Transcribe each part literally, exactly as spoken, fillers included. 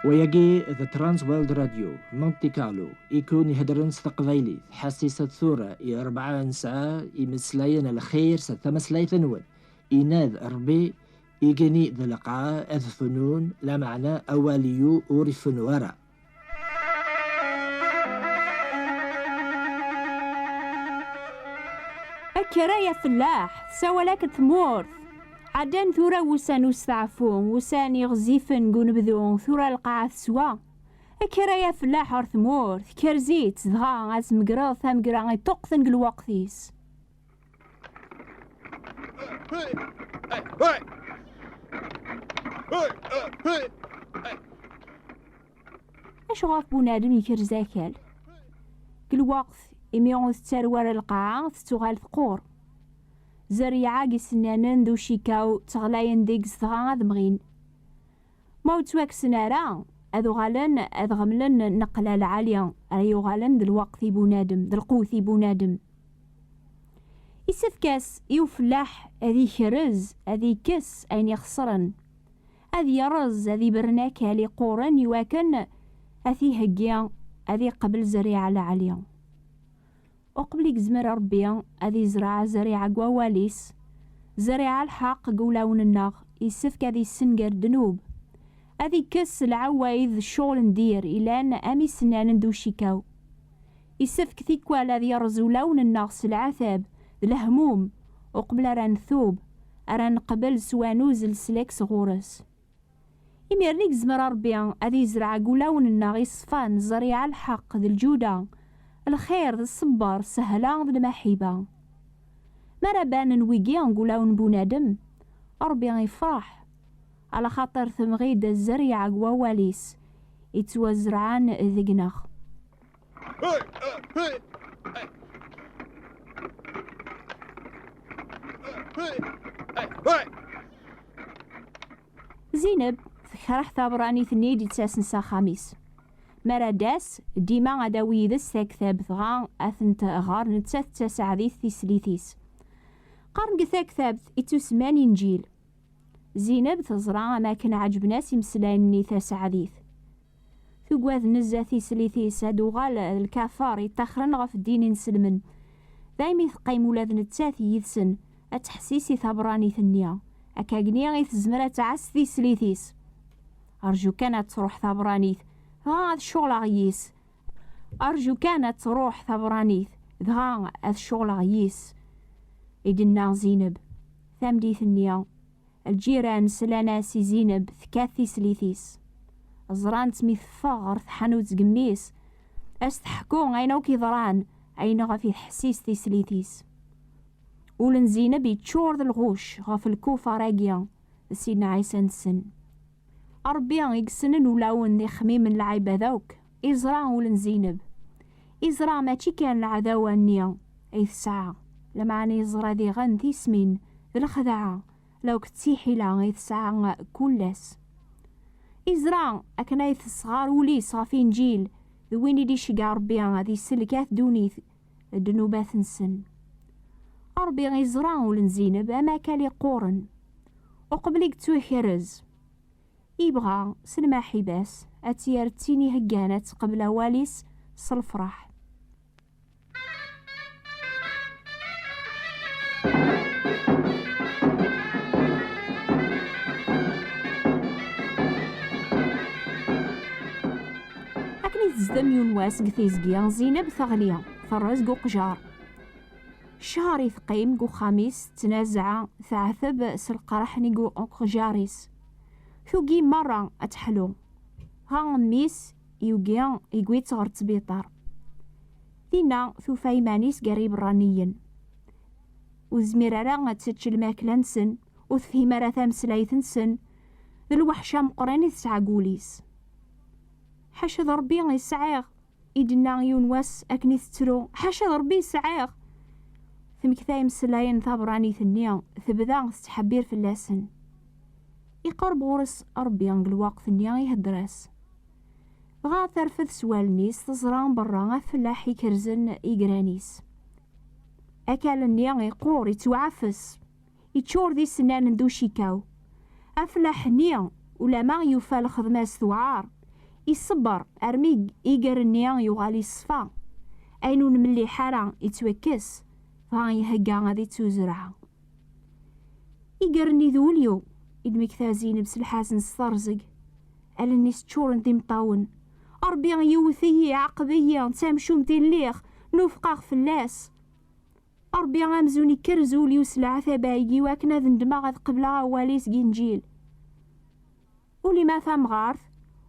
Wayagi d Trans World Radio, Monte Carlo, i kun iheddren s teqbaylit, ḥassisat tura i rebɛa n ssaɛa imeslayen lxir s tmeslayt-nwen, inad Rebbi, igenni d lqaɛa ad fnun, lameɛna awal-iw ur ifennu ara. Akker ay afellaḥ, tessawal-ak-d tmurt. Ɛeddan tura wussan usteɛfu, wussan iɣezzifen deg unebdu, tura lqaɛa teswa. Akker ay afellaḥ ɣer tmurt, kerz-itt, dɣa ad tmegreḍ tamegra iṭuqqten deg lweqt-is. Acu ɣef bunadem ikerz akal? Deg lweqt imi ur tettarew ara lqaɛa, tettuɣal teqqur. Zerriɛa deg isennanen d ucikaw ttɣlayen deg-s dɣa ad mɣin. Ma ur ttwakksen ara, ad uɣalen ad ɣemlen nneqla lɛali ara yuɣalen d lweqt i bunadem, d lqut i bunadem. Isefk-as i ufellaḥ ad ikerrez, ad ikkes ayen ixesren, ad yerreẓ, ad ibren akal iqquren iwakken ad t-iheggi ad iqbel zerriɛa lɛali. Uqbel i yezmer Ṛebbi ad izreɛ zerriɛa deg wawal-is, zerriɛa lḥeqq deg wulawen-nneɣ, issefk ad issenger ddnub, ad ikkes lɛawayed d ccɣel n dir ilan am isennanen d ucikaw. Issefk tikwal ad yerreẓ ulawen-nneɣ s lɛatab d lehmum, uqbel ara ntub, ara neqbel s wanuz leslak sɣur-s. Imiren i yezmer Ṛebbi ad izreɛ deg ulawen-nneɣ iṣfan, zzerriɛa lḥeqq d lǧuda, lxir d ṣṣber, ssehla d lmaḥiba. Mi ara banen wigi deg ulawen n bunadem, Ṛebbi ifreḥ, alaxaṭer temɣi-d zzerriɛa deg wawal-is, ittwazerɛen deg-neɣ. Zineb tekṛeh tabṛanit-nni i d-ittasen s axxam-is. Mi ara d-tas, dima ad d-tawi yid-s taktabt, dɣa ad tent-tɣer nettat d taseɛdit tislit-is. Qqaren deg taktabt i ttusemman Inǧil. Zineb teẓra am akken ɛeǧben-as imeslayen-nni taseɛdit. Tugad nezzeh tislit-is ad d-tuɣal d lkafar iṭṭaxren ɣef ddin inselmen. Daymi teqqim ula d nettat yid-sen, ad teḥsis i tabṛanit-nni. Akkagni i tezmer ad tɛass tislit-is. Rǧu kan ad truḥ tabṛanit, dɣa ad cuɣleɣ yis. Rǧu kan ad truḥ tabṛanit, dɣa ad cuɣleɣ yis, i d-tenna Zineb. Tameddit-nni, lǧiran slan-as i Zineb tekkat tislit-is. Ẓran-tt mi teffeɣ ɣer tḥanut deg mmi-s, as-teḥku ayen akk yeḍran, ayen ɣef i tḥessis tislit-is. Ul n Zineb yeččur d lɣuc ɣef lkufar-agi d Sidna Ɛisa-nsen. Ṛebbi i yessnen ulawen d ixemmimen n lɛibad akk, iẓra ul n Zineb. Iẓra mačči kan leɛdawa-nni ay tesɛa, lameɛna iẓra diɣen tismin d lexdeɛ, la akk d tiḥila ay tesɛa kul ass. Iẓra akken ay tesɣar ul-is ɣef Inǧil d win i d-iceggeɛ Ṛebbi ad isellek at ddunit ddnubat-nsen. Ṛebbi iẓra ul n Zineb am akal iqquren. Uqbel i yettukerrez, ibɣa s lmaḥiba-s ad tt-yerr d tin iheggan ad teqbel awal-is s lefṛaḥ. Akken i tezdem yiwen wass deg tiẓgi, Zineb teɣli, terreẓ deg uqjar. Ccher i teqqim deg uxxam-is, tettnazaɛ, teɛteb s lqerḥ-nni deg uqjar-is. Tugi merra ad teḥlu. Dɣa mmi-s yugi, yewwi-tt ɣer ttbiṭar. Dinna tufa iman-is gar iberraniyen. Ur tezmir ara ad tečč lmakla-nsen, ur tefhim ara tameslayt-nsen. D lweḥc ameqqran i tesɛa deg wul-is. Ḥaca d Ṛebbi i sɛiɣ, i d-tenna yiwen wass akken i tettru, ḥaca d Ṛebbi i sɛiɣ. Temmekta imeslayen tabṛanit-nni, tebda tettḥebbir fell-asen. Iqerreb ɣur-s Ṛebbi deg lweqt-nni, ihedder-as. Dɣa terfed s wallen-is, teẓra berra afellaḥ ikerzen igran-is. Akal-nni iqqur, ittwaɛfes, iččur d isennanen d ucikaw. Afellaḥ-nni, ulama yufa lxedma-s tewɛer, Iṣebber armi iger-nni yuɣal iṣfa. Ayen ur nmelliḥ ara ittwakkes, dɣa ihegga ad ittuzreɛ. Iger-nni d ulyu, i d-temmekta Zineb s lḥazen s terẓeg. Allen-is ččuren d imeṭṭawen. "Ṛebbi yewwet-iyi, iɛaqeb-iyi, d tamcumt i lliɣ, nufeq-aɣ fell-as." Ṛebbi amzun ikerrez ul-iw s leɛtab-agi iwakken ad ndmeɣ ad qebleɣ awal-is deg Inǧil. Uli ma tamɣart,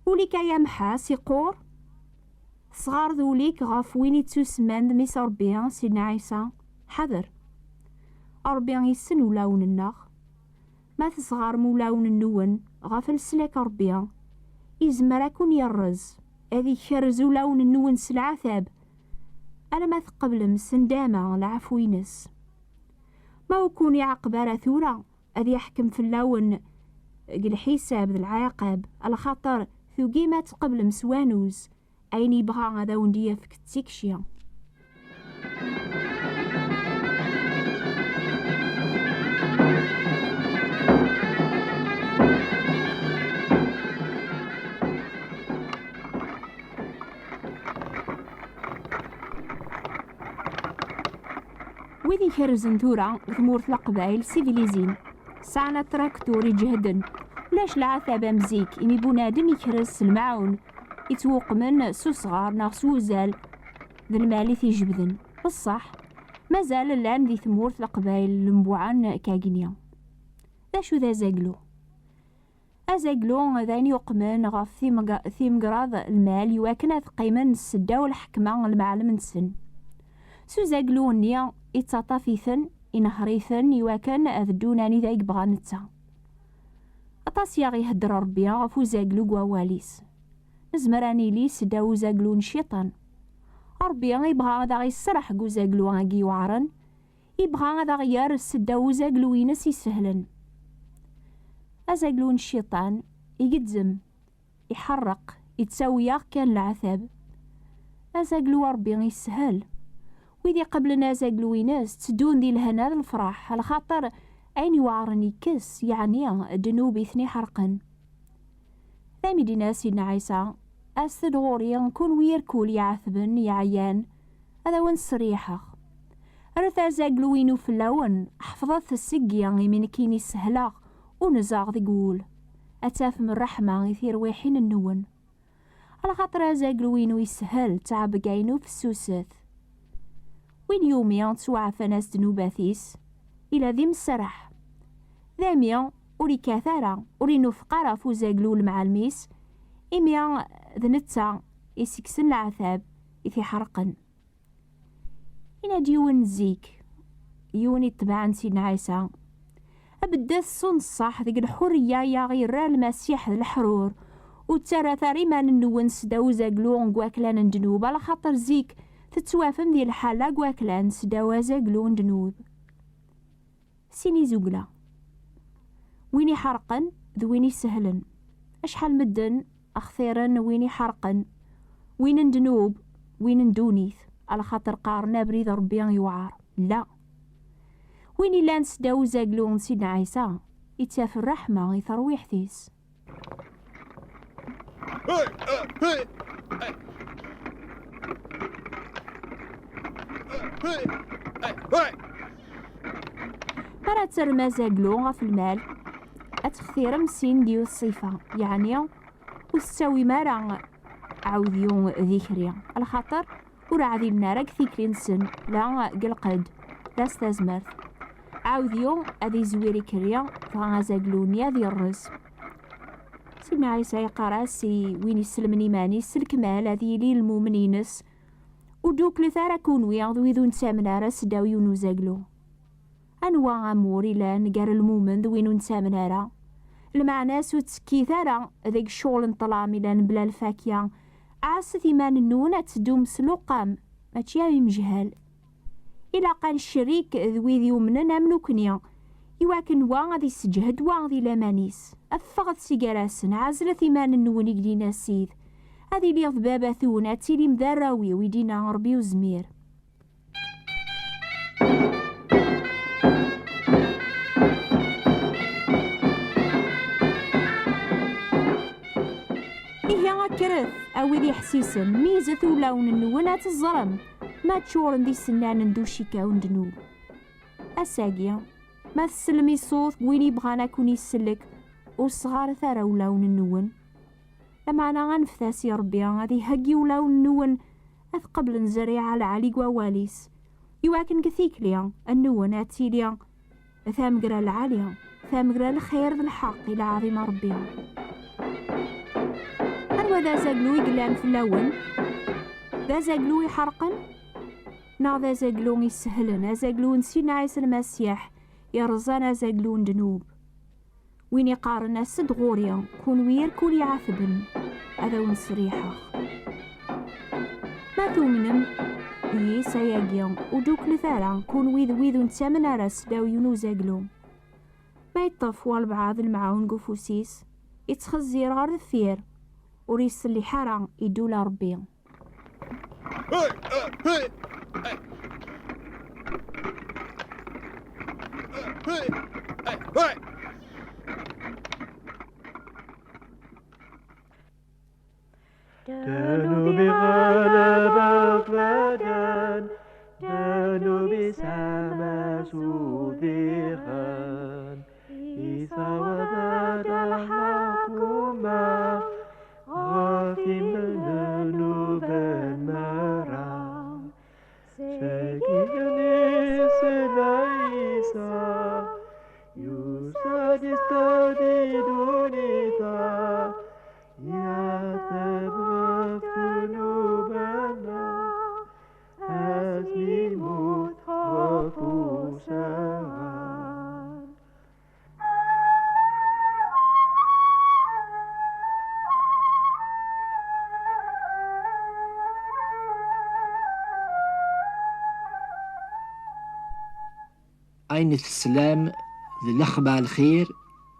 uli-k ay amḥas iqqur. Tesɣareḍ ul-ik ɣef win ittusemman d mmi-s Ṛebbi, Sidna Ɛisa. Ḥader. Ṛebbi issen ulawen-nneɣ. Ma tesɣarem ulawen-nwen ɣef leslak n Ṛebbi, izmer ad ken-yerrez, ad ikerrez ulawen-nwen s leɛtab, alamma tqeblem s ndama lɛefw-ines. Ma ur ken-iɛaqeb ara tura, ad yeḥkem fell-awen deg lḥisab d lɛiqab, alaxaṭer tugim ad tqeblem s wanuz ayen yebɣa ad awen-d-yefk d tikci. Wid ikerrzen tura deg tmurt Leqbayel sivilizin, sɛan atraktur iǧehden. Ulac lɛatab am zik, imi bunadem ikrez s lemɛun, ittwuqmen s usɣar neɣ s wuzal, d lmal i t-ijebden. Beṣṣeḥ, mazal llan di tmurt Leqbayel lembuɛen kagni. D acu d azaglu? Azaglu d ayen yuqmen ɣef timg-, timgraḍ lmal iwakken ad qqimen seddaw lḥekma n lemɛellem-nsen. S uzaglu-nni, ittaṭṭaf-iten, inehher-iten iwakken ad ddun anida i yebɣa netta. Aṭas i aɣ-ihedder Ṛebbi ɣef uzaglu deg wawal-is. Nezmer ad nili seddaw uzaglu n cciṭan. Ṛebbi ibɣa ad aɣ-iserreḥ deg uzaglu-agi iweɛṛen, ibɣa ad aɣ-yerr seddaw uzaglu-ines isehlen. Azaglu n cciṭan igezzem, iḥerreq, ittawi-aɣ kan leɛtab. Azaglu n Ṛebbi ishel. Wid iqeblen azaglu-ines tteddun di lehna d lefṛaḥ, lxaṭer ayen iweɛṛen ikkes, yeɛni ddnub i ten-iḥerqen. D am i d-yenna Sidna Ɛisa, "Aset-d ɣur-i, kunwi irkul iɛetben, yeɛyan, ad awen-sseryiḥeɣ. Rret azaglu-inu fell-awen, ḥefḍet seg-i, imi nekkini sehleɣ, unzeɣ deg wul. Ad tafem ṛṛeḥma i tirwiḥin-nwen. Alaxaṭer azaglu-inu ishel, ttɛebga-inu fessuset." Win yumi ttwaɛfan-as ddnubat-is, ila d imserreḥ. D ami ur ikkat ara, ur inufeq ara ɣef uzaglu n lemɛalem-is, imi d netta i s-ikksen leɛtab i t-iḥerqen. Yenna-d yiwen zik, yiwen itebɛen Sidna Ɛisa, "Beddet s unṣaḥ deg lḥurriya i aɣ-irra Lmasiḥ d leḥrur, ur ttarrat ara iman-nwen seddaw uzaglu n waklan n ddnub, alaxaṭer zik tettwafem di lḥala n waklan seddaw azaglu n ddnub." Sin izugla. Win iḥerqen d win isehlen. Acḥal medden xtiren win iḥerqen, win n ddnub, win n ddunit, alaxaṭer qqaren abrid n Ṛebbi yewɛer. La. Win illan seddaw uzaglu n Sidna Ɛisa, ittaf ṛṛeḥma i terwiḥt-is. Mi ara terrem azaglu ɣef lmal, ad textirem sin d yiwet ṣṣifa, yeɛni ur tettawim ara aɛudiw d ikri, alaxaṭer ur ɛdilen ara deg tikli-nsen, la deg lqedd, la s tazmert. Aɛudiw ad izwir ikerri, dɣa azaglu-nni ad yerrez. Sidna Ɛisa yeqqar-as i win iselmen iman-is s lekmal ad yili lmumen-ines, ur d-uklet ara kunwi d wid ur nettamen ara seddaw yiwen uzaglu. Anwa amur ilan gar lmumen d win ur nettamen ara? Lmeɛna-s ur ttekkit ara deg ccɣel n ṭṭlam ilan bla lfakya. Ɛasset iman-nwen ad teddum s luqam, mačči am imejhal. Ilaq ad neccerrik d wid yumnen am nukni, iwakken wa ad isseǧhed wa di laman-is. Ffɣet si gar-asen, ɛezlet iman-nwen i d-yenna Ssid. Ad iliɣ d baba-twen, ad tilim d arraw-iw, i d-yenna Ṛebbi Uzmir. Ihi kkret, A wid iḥessisen, mizet ulawen-nwen ad teẓrem ma ččuren d isennanen d ucikaw n ddnub. Ass-agi, ma tsellem i ṣṣut n win yebɣan ad ken-isellek, ur sɣaret ara ulawen-nwen. Lameɛna anfet-as i Ṛebbi ad iheggi ulawen-nwen ad qeblen zzerriɛa lɛali deg wawal-is, iwakken deg tikli-nwen ad tili tamegra lɛali, tamegra lxir d lḥeqq i lɛaḍima Ṛebbi. Anwa d azaglu i yellan fell-awen? D azaglu iḥerqen? Neɣ d azaglu isehlen, azaglu n Sidna Ɛisa Lmasiḥ, yerẓan azaglu n ddnub? Win iqqaren: "As-d ɣur-i, kunwi irkul iɛatben, ad awen-sriḥeɣ." Ma tumnem yis ayagi, ur duklet ara, kunwi d wid ur nettamen ara seddaw yiwen uzaglu. Ma yeṭṭef walbeɛḍ lemɛun deg ufus-is, ittxezzir ɣer deffir, ur iṣelliḥ ara, idula Ṛebbi. Ddnub iɣleb akk badan, ddnub isama s udiɣen, isawaḍ-d lḥakuma ɣef imednuben merra. Seg igenni s Ɛisa, yusa-d isteqdi ddunit-a, yateb ɣef ddnub-nneɣ, asmi yemmut ɣef usɣan. Ayen i teslam d Lexbar Lxir,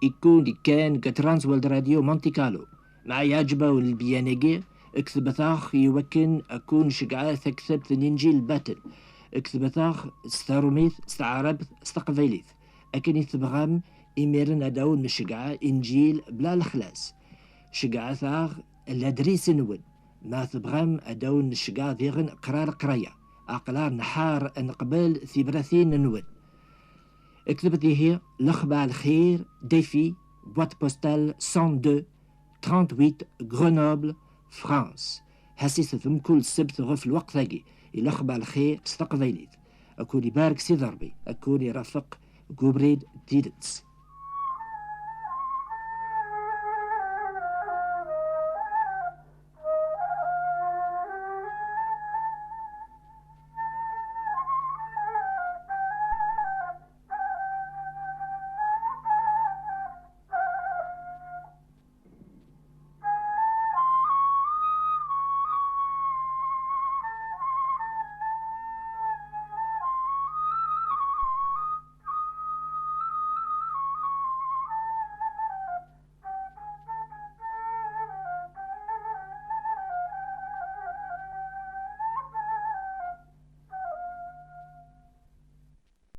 ikkun ikkan deg Trans World Radio Monte Carlo. Ma iɛǧeb-awen lbyan-agi, ktbet-aɣ i wakken ad kun-nceggeɛ taktabt n Inǧil Batel. Ktbet-aɣ s tarumit, s taɛrabt, s teqbaylit. Akken i tebɣam, imiren ad awen-nceggeɛ Inǧil bla lexlas. Ceggɛet-aɣ ladris-nwen. Ma tebɣam ad awen-nceggeɛ diɣen qrar qraya, aql-aɣ nḥar ad neqbel tibratin-nwen. Ktbet ihi Lexbar Lxir, défi, boîte postale cent deux, trente-huit, Grenoble, France. Ḥassiset mkul ssebt ɣef lweqt-agi i Lexbar Lxir s teqbaylit. Ad kun-ibarek Sidi Ṛebbi, ad kun-irafeq deg ubrid n tidet.